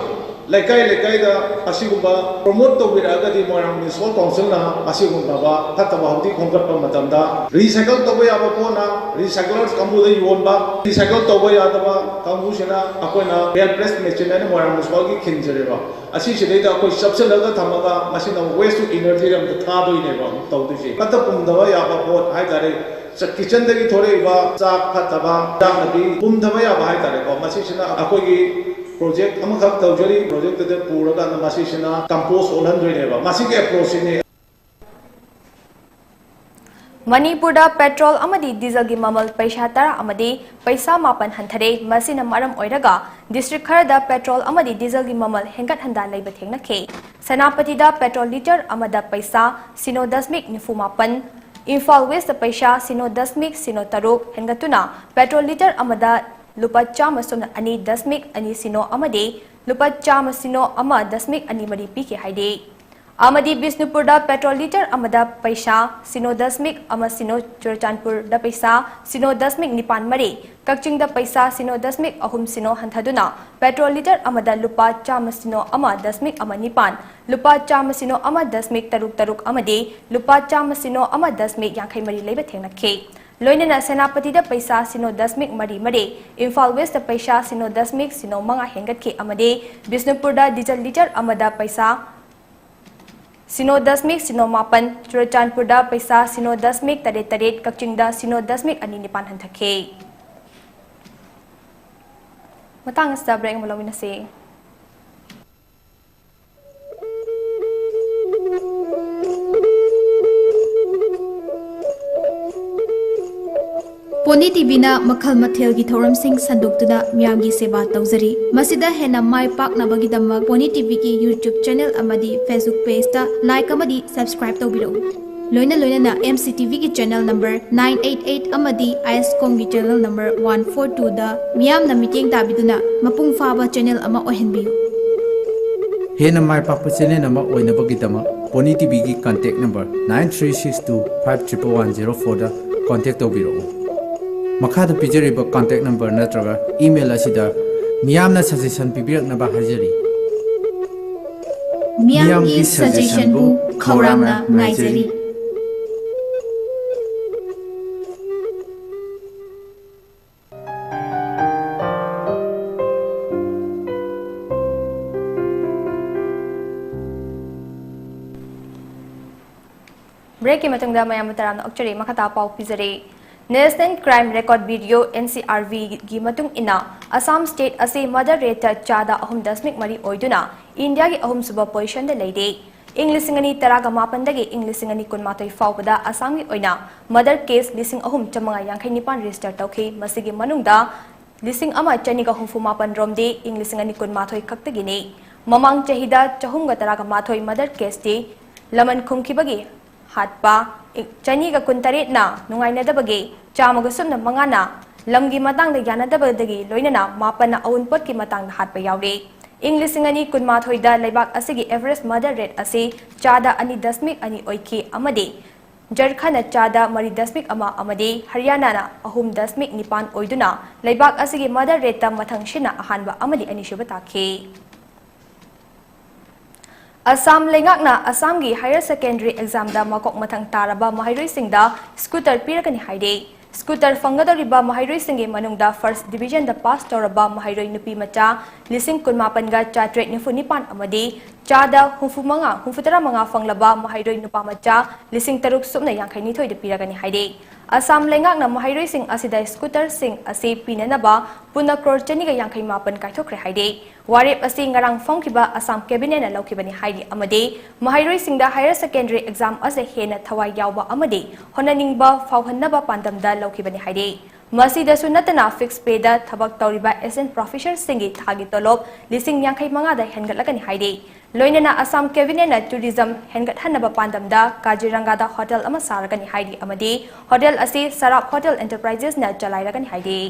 ꯂꯩꯀꯥꯏ ꯂꯩꯀꯥꯏꯗ ꯑꯁꯤꯒꯨꯝꯕ ꯄ꯭ꯔꯣꯃꯣꯠ ꯇꯧꯕꯤꯔꯛꯑꯒꯗꯤ ꯃꯣꯏꯔꯥꯡ ꯃ꯭ꯌꯨꯅꯤꯁꯤꯄꯥꯜ ꯀꯥꯎꯟꯁꯤꯜꯅ ꯑꯁꯤꯒꯨꯝꯂꯕ ꯐꯠꯇꯕ ꯍꯥꯎꯗꯤ ꯈꯣꯝꯒꯠꯄ ꯃꯇꯝꯗ ꯔꯤꯁꯥꯏꯀꯜ ꯇꯧꯕ ꯌꯥꯕ ꯄꯣꯠꯅ ꯔꯤꯁꯥꯏꯀꯂꯔꯁ ꯀꯥꯡꯕꯨꯗ ꯌꯣꯟꯕ, ꯔꯤꯁꯥꯏꯀꯜ ꯇꯧꯕ ꯌꯥꯗꯕ ꯀꯥꯡꯕꯨꯁꯤꯅ ꯑꯩꯈꯣꯏꯅ ꯕꯦꯜ ꯄ꯭ꯔꯦꯁ ꯃꯦꯆꯤꯟ ꯍꯥꯏꯅ ꯃꯣꯏꯔꯥꯡ ꯃ꯭ꯌꯨꯅꯤꯁꯤꯄꯥꯜꯒꯤ ꯈꯤꯟꯖꯔꯦꯕ꯫ ꯑꯁꯤꯁꯤꯗꯩꯗ ꯑꯩꯈꯣꯏ ꯆꯞꯁꯤꯜꯂꯒ ꯊꯝꯃꯒ ꯃꯁꯤꯅ ꯋꯦꯁ ꯇꯨ ꯏꯅꯔꯖꯤꯗ ꯑꯝꯇ ꯊꯥꯗꯣꯏꯅꯦꯕ ꯑꯃꯨꯛ ꯇꯧꯗꯣꯏꯁꯦ꯫ ꯐꯠꯇ ꯄꯨꯝꯗꯕ ꯌꯥꯕ ꯄꯣꯠ ꯍꯥꯏꯇꯥꯔꯦ, ꯆ-, ꯀꯤꯆꯟꯗꯒꯤ ꯊꯣꯛꯂꯛꯏꯕ ꯆꯥꯛ ꯐꯠꯇꯕ, ꯏꯟꯖꯥꯡ ꯅꯥꯄꯤ ꯄꯨꯝꯗꯕ ꯌꯥꯕ ꯍꯥꯏꯇꯥꯔꯦꯀꯣ, ꯃꯁꯤꯁꯤꯅ ꯑꯩꯈꯣꯏꯒꯤ ꯄ꯭ꯔꯣꯖꯦꯛ ꯑꯃꯈꯛ ꯇꯧꯖꯔꯤ꯫ ꯄ꯭ꯔꯣꯖꯦꯛꯇꯨꯗ ꯄꯨꯔꯀꯥꯟꯗ ꯃꯁꯤꯁꯤꯅ ꯀꯝꯄꯣꯁ ꯑꯣꯜꯍꯟꯗꯣꯏꯅꯦꯕ꯫ ꯃꯁꯤꯒꯤ ꯑꯦꯄ꯭ꯔꯣꯆꯁꯤꯅꯤ꯫ ꯃꯅꯤꯄꯨꯔꯗ ꯄꯦꯇ꯭ꯔꯣꯜ ꯑꯃꯗꯤ ꯗꯤꯖꯜꯒꯤ ꯃꯃꯜ ꯄꯩꯁꯥ ꯇꯔꯥ ꯑꯃꯗꯤ ꯄꯩꯁꯥ ꯃꯥꯄꯟ ꯍꯟꯊꯔꯦ꯫ ꯃꯁꯤꯅ ꯃꯔꯝ ꯑꯣꯏꯔꯒ ꯗꯤꯁꯇ꯭ꯔꯤꯛ ꯈꯔꯗ ꯄꯦꯇ꯭ꯔꯣꯜ ꯑꯃꯗꯤ ꯗꯤꯖꯜꯒꯤ ꯃꯃꯜ ꯍꯦꯟꯒꯠ ꯍꯟꯊ ꯂꯩꯕ ꯊꯦꯡꯅꯈꯤ꯫ ꯁꯦꯅꯥꯄꯇꯤꯗ ꯄꯦꯇ꯭ꯔꯣꯜ ꯂꯤꯇꯔ ꯑꯃꯗ ꯄꯩꯁꯥ ꯁꯤꯅꯣ ꯗꯁꯃꯤꯛ ꯅꯤꯐꯨ ꯃꯥꯄꯟ, ꯏꯝꯐꯥꯜ ꯋꯦꯁꯇ ꯄꯩꯁꯥ ꯁꯤꯅꯣ ꯗꯁꯃꯤꯛ ꯁꯤꯅꯣ ꯇꯔꯨꯛ ꯍꯦꯟꯒꯠꯇꯨꯅ ꯄꯦꯇ꯭ꯔꯣꯜ ꯂꯤꯇꯔ ꯑꯃꯗ ꯂꯨꯄꯥ ꯆꯥꯝꯃ ꯁꯨꯞꯅ ꯑꯅꯤ ꯗꯁꯃꯤꯛ ꯑꯅꯤ ꯁꯤꯅꯣ ꯑꯃꯗꯤ ꯂꯨꯄꯥ ꯆꯥꯝꯃ ꯁꯤꯅꯣ ꯑꯃ ꯗꯁꯃꯤꯛ ꯑꯅꯤ ꯃꯔꯤ ꯄꯤꯈꯤ ꯍꯥꯏꯔꯤ꯫ ꯑꯃꯗꯤ ꯕꯤꯁꯅꯨꯄꯨꯔꯗ ꯄꯦꯇ꯭ꯔꯣꯜ ꯂꯤꯇꯔ ꯑꯃꯗ ꯄꯩꯁꯥ ꯁꯤꯅꯣ ꯗꯁꯃꯤꯛ ꯑꯃ ꯁꯤꯅꯣ, ꯆꯨꯔꯆꯥꯟꯄꯨꯔꯗ ꯄꯩꯁꯥ ꯁꯤꯅꯣ ꯗꯁꯃꯤꯛ ꯅꯤꯄꯥꯟ ꯃꯔꯤ, ꯀꯛꯆꯤꯡꯗ ꯄꯩꯁꯥ ꯁꯤꯅꯣ ꯗꯁꯃꯤꯛ ꯑꯍꯨꯝ ꯁꯤꯅꯣ ꯍꯟꯊꯗꯨꯅ ꯄꯦꯇ꯭ꯔꯣꯜ ꯂꯤꯇꯔ ꯑꯃꯗ ꯂꯨꯄꯥ ꯆꯥꯝꯃ ꯁꯤꯅꯣ ꯑꯃ ꯗꯁꯃꯤꯛ ꯑꯃ ꯅꯤꯄꯥꯟ, ꯂꯨꯄꯥ ꯆꯥꯝꯃ ꯁꯤꯅꯣ ꯑꯃ ꯗꯁꯃꯤꯛ ꯇꯔꯨꯛ ꯇꯔꯨꯛ ꯑꯃꯗꯤ ꯂꯨꯄꯥ ꯆꯥꯝꯃ ꯁꯤꯅꯣ ꯑꯃ ꯗꯁꯃꯤꯛ ꯌꯥꯡꯈꯩ ꯃꯔꯤ ꯂꯩꯕ ꯊꯦꯡꯅꯈꯤ꯫ ꯂꯣꯏꯅꯅ ꯁꯦꯅꯥꯄꯇꯤꯗ ꯄꯩꯁꯥ ꯁꯤꯅꯣ ꯗꯁꯃꯤꯛ ꯃꯔꯤ ꯃꯔꯤ, ꯏꯝꯐꯥꯜ ꯋꯦꯁꯇ ꯄꯩꯁꯥ ꯁꯤꯅꯣ ꯗꯁꯃꯤꯛ ꯁꯤꯅꯣ ꯃꯉꯥ ꯍꯦꯟꯒꯠꯈꯤ ꯑꯃꯗꯤ ꯕꯤꯁꯅꯨꯄꯨꯔꯗ ꯗꯤꯖꯜ ꯂꯤꯇꯔ ꯑꯃꯗ ꯄꯩꯁꯥ ꯁꯤꯅꯣ ꯗꯁꯃꯤꯛ ꯁꯤꯅꯣ ꯃꯥꯄꯟ, ꯆꯨꯔꯆꯥꯟꯄꯨꯔꯗ ꯄꯩꯁꯥ ꯁꯤꯅꯣ ꯗꯁꯃꯤꯛ ꯇꯔꯦꯠ ꯇꯔꯦꯠ, ꯀꯛꯆꯤꯡꯗ ꯁꯤꯅꯣ ꯗꯁꯃꯤꯛ ꯑꯅꯤ ꯅꯤꯄꯥꯟ ꯍꯟꯊꯈꯤ꯫ ꯃꯇꯥꯡ ꯑꯁꯤꯗ ꯕ꯭ꯔꯦꯛ ꯑꯃ ꯂꯧꯃꯤꯟꯅꯁꯤ꯫ ꯄꯣꯅꯤ ꯇꯤꯚꯤꯅ ꯃꯈꯜ ꯃꯊꯦꯜꯒꯤ ꯊꯧꯔꯝꯁꯤꯡ ꯁꯟꯗꯣꯛꯇꯨꯅ ꯃꯤꯌꯥꯝꯒꯤ ꯁꯦꯕꯥ ꯇꯧꯖꯔꯤ꯫ ꯃꯁꯤꯗ ꯍꯦꯟꯅ ꯃꯥꯏ ꯄꯥꯛꯅꯕꯒꯤꯗꯃꯛ ꯄꯣꯅꯤ ꯇꯤꯚꯤꯒꯤ YouTube ꯆꯦꯅꯦꯜ ꯑꯃꯗꯤ Facebook ꯄꯦꯖꯇ ꯂꯥꯏꯛ ꯑꯃꯗꯤ ꯁꯕꯁꯀ꯭ꯔꯥꯏꯕ ꯇꯧꯕꯤꯔꯛꯎ꯫ ꯂꯣꯏꯅ ꯂꯣꯏꯅꯅ ꯑꯦꯝ ꯁꯤ ꯇꯤꯚꯤꯒꯤ channel number nine eight eight ꯑꯃꯗꯤ ꯑꯥꯏ ꯑꯦꯁ ꯀꯣꯝꯒꯤ ꯆꯦꯅꯦꯜ ꯅꯝꯕꯔ ꯋꯥꯟ ꯐꯣꯔ ꯇꯨꯗ ꯃꯤꯌꯥꯝꯅ ꯃꯤꯠꯌꯦꯡ ꯇꯥꯕꯤꯗꯨꯅ ꯃꯄꯨꯡ ꯐꯥꯕ ꯆꯦꯅꯦꯜ ꯑꯃ ꯑꯣꯏꯍꯟꯕꯤꯌꯨ꯫ ꯍꯦꯟꯅ ꯃꯥꯏ ꯄꯥꯛꯄ ꯆꯦꯅꯦꯜ ꯑꯃ ꯑꯣꯏꯅꯕꯒꯤꯗꯃꯛ Pony TVꯒꯤ contact number nine three six two five triple one zero fourꯗ contact ꯇꯧꯕꯤꯔꯛꯎ꯫ ꯃꯈꯥꯗ ꯄꯤꯖꯔꯤꯕ contact number ꯅꯠꯇ꯭ꯔꯒ email ꯑꯁꯤꯗ ꯃꯤꯌꯥꯝꯅ suggestion ꯄꯤꯕꯤꯔꯛꯅꯕ ꯍꯥꯏꯖꯔꯤ꯫ ꯃꯤꯌꯥꯝꯒꯤ suggestionꯕꯨ ꯈꯧꯔꯥꯡꯅ ꯉꯥꯏꯖꯔꯤ꯫ Breakꯀꯤ ꯃꯇꯨꯡꯗ ꯃꯌꯥꯝꯕꯨ ꯇꯔꯥꯝꯅ ꯑꯣꯛꯆꯔꯤ꯫ ꯃꯈꯥ ꯇꯥꯕ ꯄꯥꯎ ꯄꯤꯖꯔꯤ꯫ National Crime Record Bureau, NCRBꯒꯤ ꯃꯇꯨꯡ ꯏꯟꯅ, ꯑꯁꯥꯝ state ꯑꯁꯤ murder rateꯇ ꯆꯥꯗ ꯑꯍꯨꯝ ꯗꯁꯃꯤꯛ ꯃꯔꯤ ꯑꯣꯏꯗꯨꯅ ꯏꯟꯗꯤꯌꯥꯒꯤ ꯑꯍꯨꯝꯁꯨꯕ positionꯗ ꯂꯩꯔꯤ꯫ ꯏꯪ ꯂꯤꯁꯤꯡ ꯑꯅꯤ ꯇꯔꯥꯒ ꯃꯥꯄꯟꯗꯒꯤ ꯏꯪ ꯂꯤꯁꯤꯡ ꯑꯅꯤ ꯀꯨꯟꯃꯥꯊꯣꯏ ꯐꯥꯎꯕꯗ ꯑꯁꯥꯝꯒꯤ ꯑꯣꯏꯅ murder case ꯂꯤꯁꯤꯡ ꯑꯍꯨꯝ ꯆꯥꯃꯉꯥ ꯌꯥꯡꯈꯩ ꯅꯤꯄꯥꯟ register ꯇꯧꯈꯤ꯫ ꯃꯁꯤꯒꯤ ꯃꯅꯨꯡꯗ ꯂꯤꯁꯤꯡ ꯑꯃ ꯆꯅꯤꯒ ꯍꯨꯝꯐꯨ ꯃꯥꯄꯟ ꯔꯣꯝꯗꯤ ꯏꯪ ꯂꯤꯁꯤꯡ ꯑꯅꯤ ꯀꯨꯟꯃꯥꯊꯣꯏ ꯈꯛꯇꯒꯤꯅꯤ꯫ ꯃꯃꯥꯡ ꯆꯍꯤꯗ ꯆꯍꯨꯝꯒ ꯇꯔꯥꯒ ꯃꯥꯊꯣꯏ murder caseꯇꯤ ꯂꯃꯟ ꯈꯨꯝꯈꯤꯕꯒꯤ ꯍꯥꯠꯄ, ꯆꯅꯤꯒ ꯀꯨꯟꯇꯔꯦꯠꯅ ꯅꯨꯡꯉꯥꯏꯅꯗꯕꯒꯤ, ꯆꯥꯝꯃꯒ ꯁꯨꯞꯅ ꯃꯉꯥꯅ ꯂꯝꯒꯤ ꯃꯇꯥꯡꯗ ꯌꯥꯅꯗꯕꯗꯒꯤ ꯂꯣꯏꯅꯅ ꯃꯥꯄꯟꯅ ꯑꯋꯨꯟꯄꯣꯠꯀꯤ ꯃꯇꯥꯡꯗ ꯍꯥꯠꯄ ꯌꯥꯎꯔꯤ꯫ ꯏꯪ ꯂꯤꯁꯤꯡ ꯑꯅꯤ ꯀꯨꯟꯃꯥꯊꯣꯏꯗ ꯂꯩꯕꯥꯛ ꯑꯁꯤꯒꯤ average murder rate ꯑꯁꯤ ꯆꯥꯗ ꯑꯅꯤ ꯗꯁꯃꯤꯛ ꯑꯅꯤ ꯑꯣꯏꯈꯤ ꯑꯃꯗꯤ ꯖꯔꯈꯟꯅ ꯆꯥꯗ ꯃꯔꯤ ꯗꯁꯃꯤꯛ ꯑꯃ ꯑꯃꯗꯤ ꯍꯔꯤꯌꯥꯅꯥꯅ ꯑꯍꯨꯝ ꯗꯁꯃꯤꯛ ꯅꯤꯄꯥꯟ ꯑꯣꯏꯗꯨꯅ ꯂꯩꯕꯥꯛ ꯑꯁꯤꯒꯤ murder rateꯇ ꯃꯊꯪ ꯁꯤꯟꯅ ꯑꯍꯥꯟꯕ ꯑꯃꯗꯤ ꯑꯅꯤꯁꯨꯕ ꯇꯥꯈꯤ꯫ ꯑꯁꯥꯝ ꯂꯩꯉꯥꯛꯅ ꯑꯁꯥꯝꯒꯤ higher secondary examꯗ ꯃꯀꯣꯛ ꯃꯊꯪ ꯇꯥꯔꯕ ꯃꯍꯩꯔꯣꯏꯁꯤꯡꯗ scooter ꯄꯤꯔꯒꯅꯤ ꯍꯥꯏꯔꯦ꯫ Scooter ꯐꯪꯒꯗꯧꯔꯤꯕ ꯃꯍꯩꯔꯣꯏꯁꯤꯡꯒꯤ ꯃꯅꯨꯡꯗ first divisionꯗ pass ꯇꯧꯔꯕ ꯃꯍꯩꯔꯣꯏ ꯅꯨꯄꯤ ꯃꯆꯥ ꯂꯤꯁꯤꯡ ꯀꯨꯟꯃꯥꯄꯟꯒ ꯆꯥꯇ꯭ꯔꯦꯠ ꯅꯤꯐꯨ ꯅꯤꯄꯥꯟ ꯑꯃꯗꯤ ꯆꯥꯗ ꯍꯨꯝꯐꯨ ꯃꯉꯥ, ꯍꯨꯝꯐꯨꯇꯔꯥ ꯃꯉꯥ ꯐꯪꯂꯕ ꯃꯍꯩꯔꯣꯏ ꯅꯨꯄꯥ ꯃꯆꯥ ꯂꯤꯁꯤꯡ ꯇꯔꯨꯛ ꯁꯨꯞꯅ ꯌꯥꯡꯈꯩ ꯅꯤꯊꯣꯏꯗ ꯄꯤꯔꯒꯅꯤ ꯍꯥꯏꯔꯦ꯫ ꯑꯁꯥꯝ ꯂꯩꯉꯥꯛꯅ ꯃꯍꯩꯔꯣꯏꯁꯤꯡ ꯑꯁꯤꯗ scooterꯁꯤꯡ ꯑꯁꯤ ꯄꯤꯅꯅꯕ ꯄꯨꯟꯅ ꯀ꯭ꯔꯣꯔ ꯆꯅꯤꯒ ꯌꯥꯡꯈꯩ ꯃꯥꯄꯟ ꯀꯥꯏꯊꯣꯛꯈ꯭ꯔꯦ ꯍꯥꯏꯔꯦ꯫ ꯋꯥꯔꯦꯞ ꯑꯁꯤ ꯉꯔꯥꯡ ꯐꯝꯈꯤꯕ ꯑꯁꯥꯝ cabinetꯅ ꯂꯧꯈꯤꯕꯅꯤ ꯍꯥꯏꯔꯤ ꯑꯃꯗꯤ ꯃꯍꯩꯔꯣꯏꯁꯤꯡꯗ higher secondary exam ꯑꯁꯤ ꯍꯦꯟꯅ ꯊꯋꯥꯏ ꯌꯥꯎꯕ ꯑꯃꯗꯤ ꯍꯣꯠꯅꯅꯤꯡꯕ ꯐꯥꯎꯍꯟꯅꯕ ꯄꯥꯟꯗꯝꯗ ꯂꯧꯈꯤꯕꯅꯤ ꯍꯥꯏꯔꯤ꯫ ꯃꯁꯤꯗꯁꯨ ꯅꯠꯇꯅ fixed payꯗ ꯊꯕꯛ ꯇꯧꯔꯤꯕ assistant professorꯁꯤꯡꯒꯤ ꯊꯥꯒꯤ ꯇꯣꯂꯣꯞ ꯂꯤꯁꯤꯡ ꯌꯥꯡꯈꯩ ꯃꯉꯥꯗ ꯍꯦꯟꯒꯠꯂꯒꯅꯤ ꯍꯥꯏꯔꯤ꯫ ꯂꯣꯏꯅꯅ ꯑꯁꯥꯝ cabinetꯅ tourism ꯍꯦꯟꯒꯠꯍꯟꯅꯕ ꯄꯥꯟꯗꯝꯗ ꯀꯥꯖꯤꯔꯪꯒꯥꯗ hotel ꯑꯃ ꯁꯥꯔꯒꯅꯤ ꯍꯥꯏꯔꯤ ꯑꯃꯗꯤ hotel ꯑꯁꯤ ꯁꯔꯥꯞ Hotel Enterprisesꯅ ꯆꯂꯥꯏꯔꯒꯅꯤ ꯍꯥꯏꯔꯤ꯫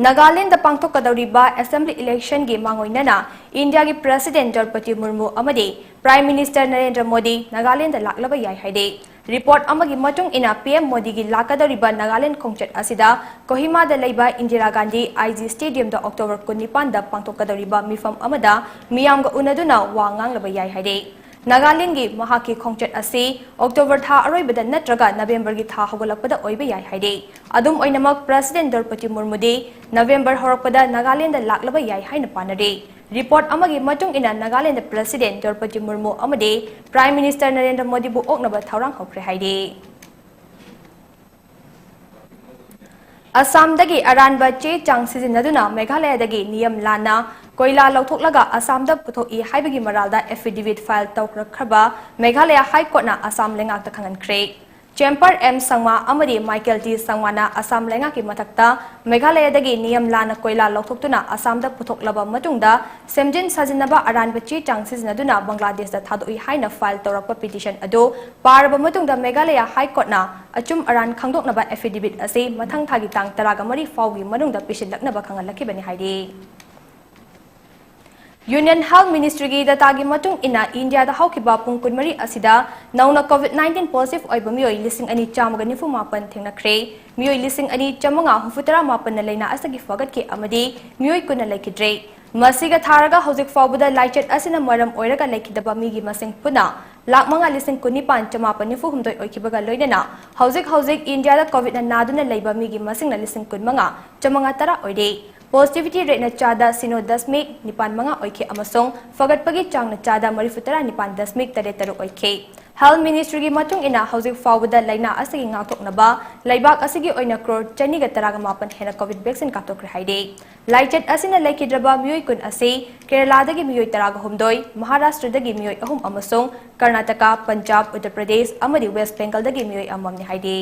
ꯅꯥꯒꯥꯂꯦꯟꯗ ꯄꯥꯡꯊꯣꯛꯀꯗꯧꯔꯤꯕ Assembly election ꯒꯤ ꯃꯥꯡꯑꯣꯏꯅꯅ ꯏꯟꯗꯤꯌꯥꯒꯤ President ꯗ꯭ꯔꯧꯄꯗꯤ ꯃꯨꯔꯃꯨ ꯑꯃꯗꯤ Prime Minister ꯅꯔꯦꯟꯗ꯭ꯔ ꯃꯣꯗꯤ ꯅꯥꯒꯥꯂꯦꯟꯗ ꯂꯥꯛꯂꯕ ꯌꯥꯏ ꯍꯥꯏꯔꯦ꯫ Report ꯑꯃꯒꯤ ꯃꯇꯨꯡ ꯏꯟꯅ, PM ꯃꯣꯗꯤꯒꯤ ꯂꯥꯛꯀꯗꯧꯔꯤꯕ ꯅꯥꯒꯥꯂꯦꯟ ꯈꯣꯡꯆꯠ ꯑꯁꯤꯗ ꯀꯣꯍꯤꯃꯥꯗ ꯂꯩꯕ Indira Gandhi I G Stadium the October ꯀꯨꯟꯅꯤꯄꯥꯟꯗ ꯄꯥꯡꯊꯣꯛꯀꯗꯧꯔꯤꯕ ꯃꯤꯐꯝ ꯑꯃꯗ ꯃꯤꯌꯥꯝꯒ ꯎꯅꯗꯨꯅ ꯋꯥ ꯉꯥꯡꯂꯕ ꯌꯥꯏ ꯍꯥꯏꯔꯦ꯫ ꯅꯥꯒꯥꯂꯦꯟꯒꯤ ꯃꯍꯥꯛꯀꯤ ꯈꯣꯡꯆꯠ ꯑꯁꯤ October ꯊꯥ ꯑꯔꯣꯏꯕꯗ ꯅꯠꯇ꯭ꯔꯒ November ꯒꯤ ꯊꯥ ꯍꯧꯒꯠꯂꯛꯄꯗ ꯑꯣꯏꯕ ꯌꯥꯏ ꯍꯥꯏꯔꯦ꯫ ꯑꯗꯨꯝ ꯑꯣꯏꯅꯃꯛ, President ꯗ꯭ꯔꯧꯄꯗꯤ ꯃꯨꯔꯃꯨꯗꯤ November ꯍꯧꯔꯛꯄꯗ ꯅꯥꯒꯥꯂꯦꯟꯗ ꯂꯥꯛꯂꯕ ꯌꯥꯏ ꯍꯥꯏꯅ ꯄꯥꯅꯔꯤ꯫ Report ꯑꯃꯒꯤ ꯃꯇꯨꯡ ꯏꯟꯅ, ꯅꯥꯒꯥꯂꯦꯟꯗ President ꯗ꯭ꯔꯧꯄꯗꯤ ꯃꯨꯔꯃꯨ ꯑꯃꯗꯤ Prime Minister ꯅꯔꯦꯟꯗ꯭ꯔ ꯃꯣꯗꯤꯕꯨ ꯑꯣꯛꯅꯕ ꯊꯧꯔꯥꯡ ꯍꯧꯈ꯭ꯔꯦ ꯍꯥꯏꯔꯤ꯫ ꯑꯁꯥꯝꯗꯒꯤ ꯑꯔꯥꯟꯕ ꯆꯦ ꯆꯥꯡ ꯁꯤꯖꯤꯟꯅꯗꯨꯅ ꯃꯦꯘꯥꯂꯌꯗꯒꯤ ꯅꯤꯌꯝ ꯂꯥꯟꯅ ꯀꯣꯏꯂꯥ ꯂꯧꯊꯣꯛꯂꯒ ꯑꯁꯥꯝꯗ ꯄꯨꯊꯣꯛꯏ ꯍꯥꯏꯕꯒꯤ ꯃꯔꯥꯜꯗ affidavit file ꯇꯧꯔꯛꯈ꯭ꯔꯕ ꯃꯦꯘꯥꯂꯌ High Court ꯅ ꯑꯁꯥꯝ ꯂꯩꯉꯥꯛꯇ ꯈꯪꯍꯟꯈ꯭ꯔꯦ꯫ ꯆꯦꯝꯄꯔ ꯑꯦꯝ ꯁꯪꯃꯥ ꯑꯃꯗꯤ ꯃꯥꯏꯀꯦꯜ ꯇꯤ ꯁꯪꯃꯥꯅ ꯑꯁꯥꯝ ꯂꯩꯉꯥꯛꯀꯤ ꯃꯊꯛꯇ ꯃꯦꯘꯥꯂꯌꯗꯒꯤ ꯅꯤꯌꯝ ꯂꯥꯟꯅ ꯀꯣꯏꯂꯥ ꯂꯧꯊꯣꯛꯇꯨꯅ ꯑꯁꯥꯝꯗ ꯄꯨꯊꯣꯛꯂꯕ ꯃꯇꯨꯡꯗ ꯁꯦꯝꯖꯤꯟ ꯁꯥꯖꯤꯟꯅꯕ ꯑꯔꯥꯟꯕ ꯆꯦ ꯆꯥꯡ ꯁꯤꯖꯤꯟꯅꯗꯨꯅ ꯕꯪꯒ꯭ꯂꯥꯗꯦꯁꯇ ꯊꯥꯗꯣꯛꯏ ꯍꯥꯏꯅ file ꯇꯧꯔꯛꯄ petition ꯑꯗꯨ ꯄꯥꯔꯕ ꯃꯇꯨꯡꯗ ꯃꯦꯘꯥꯂꯌ High Court ꯅ ꯑꯆꯨꯝ ꯑꯔꯥꯟ ꯈꯪꯗꯣꯛꯅꯕ affidavit ꯑꯁꯤ ꯃꯊꯪ ꯊꯥꯒꯤ ꯇꯥꯡ ꯇꯔꯥꯃꯔꯤ ꯐꯥꯎꯒꯤ ꯃꯅꯨꯡꯗ ꯄꯤꯁꯤꯜꯂꯛꯅꯕ ꯈꯪꯍꯜꯂꯛꯈꯤꯕꯅꯤ ꯍꯥꯏꯔꯤ꯫ Union Health Ministry ꯒꯤ data ꯒꯤ ꯃꯇꯨꯡ ꯏꯟꯅ, ꯏꯟꯗꯤꯌꯥꯗ ꯍꯧꯈꯤꯕ ꯄꯨꯡ ꯀꯨꯟꯃꯔꯤ ꯑꯁꯤꯗ ꯅꯧꯅ COVID nineteen positive ꯑꯣꯏꯕ ꯃꯤꯑꯣꯏ ꯂꯤꯁꯤꯡ ꯑꯅꯤ ꯆꯥꯝꯃꯒ ꯅꯤꯐꯨ ꯃꯥꯄꯟ ꯊꯦꯡꯅꯈ꯭ꯔꯦ꯫ ꯃꯤꯑꯣꯏ ꯂꯤꯁꯤꯡ ꯑꯅꯤ ꯆꯥꯝꯃꯉꯥ ꯍꯨꯝꯐꯨꯇꯔꯥ ꯃꯥꯄꯟꯅ ꯂꯥꯏꯅꯥ ꯑꯁꯤꯗꯒꯤ ꯐꯒꯠꯈꯤ ꯑꯃꯗꯤ ꯃꯤꯑꯣꯏ ꯀꯨꯟꯅ ꯂꯩꯈꯤꯗ꯭ꯔꯦ꯫ ꯃꯁꯤꯒ ꯊꯥꯔꯒ ꯍꯧꯖꯤꯛ ꯐꯥꯎꯕꯗ ꯂꯥꯏꯆꯠ ꯑꯁꯤꯅ ꯃꯔꯝ ꯑꯣꯏꯔꯒ ꯂꯩꯈꯤꯗꯕ ꯃꯤꯒꯤ ꯃꯁꯤꯡ ꯄꯨꯟꯅ ꯂꯥꯈ ꯃꯉꯥ ꯂꯤꯁꯤꯡ ꯀꯨꯟꯅꯤꯄꯥꯟ ꯆꯃꯥꯄꯟ ꯅꯤꯐꯨ ꯍꯨꯝꯗꯣꯏ ꯑꯣꯏꯈꯤꯕꯒ ꯂꯣꯏꯅꯅ ꯍꯧꯖꯤꯛ ꯍꯧꯖꯤꯛ ꯏꯟꯗꯤꯌꯥꯗ COVID ꯅ ꯅꯥꯗꯨꯅ ꯂꯩꯕ ꯃꯤꯒꯤ ꯃꯁꯤꯡꯅ ꯂꯤꯁꯤꯡ ꯀꯨꯟꯃꯉꯥ ꯆꯥꯝꯃꯉꯥ ꯇꯔꯥ ꯑꯣꯏꯔꯦ꯫ Positivity rate ꯅ ꯆꯥꯗ ꯁꯤꯅꯣ ꯗꯁꯃꯤꯛ ꯅꯤꯄꯥꯟ ꯃꯉꯥ ꯑꯣꯏꯈꯤ ꯑꯃꯁꯨꯡ ꯐꯒꯠꯄꯒꯤ ꯆꯥꯡꯅ ꯆꯥꯗ ꯃꯔꯤꯐꯨ ꯇꯔꯥ ꯅꯤꯄꯥꯟ ꯗꯁꯃꯤꯛ ꯇꯔꯦꯠ ꯇꯔꯨꯛ ꯑꯣꯏꯈꯤ꯫ Health Ministry ꯒꯤ ꯃꯇꯨꯡ ꯏꯟꯅ, ꯍꯧꯖꯤꯛ ꯐꯥꯎꯕꯗ ꯂꯥꯏꯅꯥ ꯑꯁꯤꯒꯤ ꯉꯥꯛꯊꯣꯛꯅꯕ ꯂꯩꯕꯥꯛ ꯑꯁꯤꯒꯤ ꯑꯣꯏꯅ ꯀ꯭ꯔꯣꯔ ꯆꯅꯤꯒ ꯇꯔꯥꯒ ꯃꯥꯄꯟ ꯍꯦꯟꯅ COVID vaccine ꯀꯥꯞꯊꯣꯛꯈ꯭ꯔꯦ ꯍꯥꯏꯔꯤ꯫ ꯂꯥꯏꯆꯠ ꯑꯁꯤꯅ ꯂꯩꯈꯤꯗ꯭ꯔꯕ ꯃꯤꯑꯣꯏ ꯀꯨꯟ ꯑꯁꯤ ꯀꯦꯔꯂꯥꯗꯒꯤ ꯃꯤꯑꯣꯏ ꯇꯔꯥꯒ ꯍꯨꯝꯗꯣꯏ, ꯃꯍꯥꯔꯥꯁꯇ꯭ꯔꯗꯒꯤ ꯃꯤꯑꯣꯏ ꯑꯍꯨꯝ ꯑꯃꯁꯨꯡ ꯀꯔꯅꯥꯇꯀꯥ, ꯄꯟꯖꯥꯕ, ꯎꯠꯇꯔ ꯄ꯭ꯔꯗꯦꯁ ꯑꯃꯗꯤ ꯋꯦꯁ ꯕꯦꯡꯒꯜꯗꯒꯤ ꯃꯤꯑꯣꯏ ꯑꯃꯃꯝꯅꯤ ꯍꯥꯏꯔꯤ꯫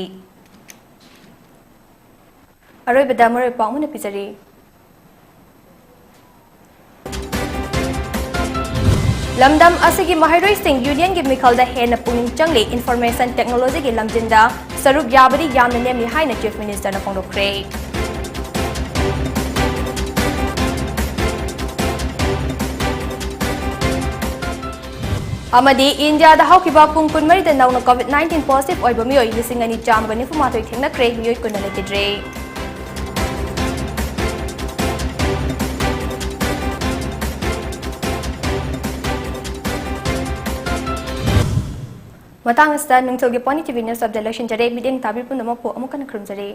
ꯑꯔꯣꯏꯕꯗ ꯃꯔꯨꯑꯣꯏꯕ ꯄꯥꯎ ꯑꯃꯅ ꯄꯤꯖꯔꯤ꯫ ꯂꯝꯗꯝ ꯑꯁꯤꯒꯤ ꯃꯍꯩꯔꯣꯏꯁꯤꯡ Union ꯒꯤ ꯃꯤꯈꯜꯗ ꯍꯦꯟꯅ ꯄꯨꯛꯅꯤꯡ ꯆꯪꯂꯤ, Information Technology ꯒꯤ ꯂꯝꯖꯤꯡꯗ ꯁꯔꯨꯛ ꯌꯥꯕꯗꯤ ꯌꯥꯝꯅ ꯅꯦꯝꯃꯤ ꯍꯥꯏꯅ Chief Minister ꯅ ꯐꯣꯡꯗꯣꯛꯈ꯭ꯔꯦ꯫ ꯑꯃꯗꯤ ꯏꯟꯗꯤꯌꯥꯗ ꯍꯧꯈꯤꯕ ꯄꯨꯡ ꯀꯨꯟꯃꯔꯤꯗ ꯅꯧꯅ COVID nineteen positive ꯑꯣꯏꯕ ꯃꯤꯑꯣꯏ ꯂꯤꯁꯤꯡ ꯑꯅꯤ ꯆꯥꯝꯃꯒ ꯅꯤꯐꯨ ꯃꯥꯊꯣꯏ ꯊꯦꯡꯅꯈ꯭ꯔꯦ, ꯃꯤꯑꯣꯏ ꯀꯨꯟꯅ ꯂꯩꯈꯤꯗ꯭ꯔꯦ꯫ ꯃꯇꯥꯡ ꯑꯁꯤꯗ ꯅꯨꯡꯊꯤꯜꯒꯤ Pony T V News Update ꯂꯣꯏꯁꯤꯟꯖꯔꯦ꯫ ꯃꯤꯠꯌꯦꯡ ꯇꯥꯕꯤꯔꯤꯕ ꯄꯨꯝꯅꯃꯛꯄꯨ ꯑꯃꯨꯛ ꯍꯟꯅ ꯈꯨꯔꯨꯝꯖꯔꯤ꯫